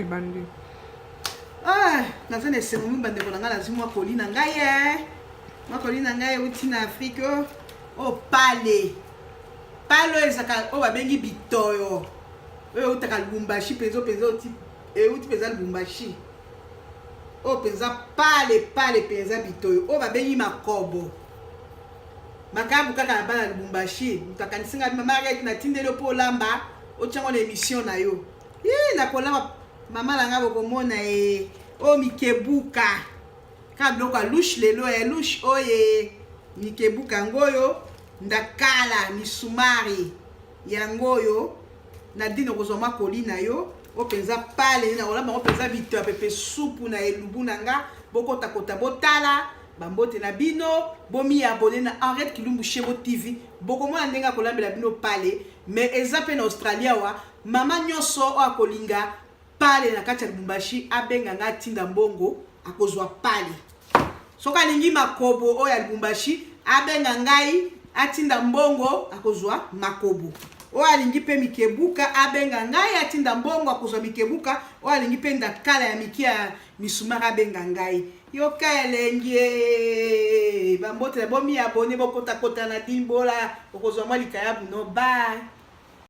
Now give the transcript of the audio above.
Ebandi. Ah, naza na esengo mingi bandeko na ngai, nazwi mwa koli na ngai e mwa koli na ngai euti na Afrike oyo oh, pale pale oyo ezalaka oyo babengi bitoyo oyo eutaka Lubumbashi mpenza mpenza euti mpenza Lubumbashi oyo mpenza pale pale mpenza bitoyo oyo babengi makobo makambo kaka ya bana Lubumbashi. Moto akanisi ngai mama Arete, natindeli yo mpo olamba otyango na émission na yo. Ye nakolamba mama na ngai, bokomona ye oyo mikebuka kaka biloko ya lushe lelo ya lushe oye mikebuka yango oyo ndakala misumari yango oyo Nadine okozwa mwa koli na yo oyo mpenza pale nakolamba yango mpenza bito ya pepe supu na elubu na nga. Bokotakota botala bambote na bino, bomiabone na Henriette Kilumbu Shebo TV, bokomona ndenge akolambela bino pale. Mais eza mpe na Australia wa mama nyonso oyo akolinga pale na kati ya Lubumbashi abenga nga, atinda mbongo, akozwa pale. Soki alingi makobo oyo ya Lubumbashi, abenga ngai, atinda mbongo, akozwa makobo. Oyo alingi mpe mikebuka, abenga ngai, atinda mbongo, akozwa mikebuka. Oyo alingi mpe ndakala ya mike ya misumari, abenga ngai. Yoka elengi, bambote, bomi abone, bokotakota na dimbola, okozwa mwa likayabu no. Bye.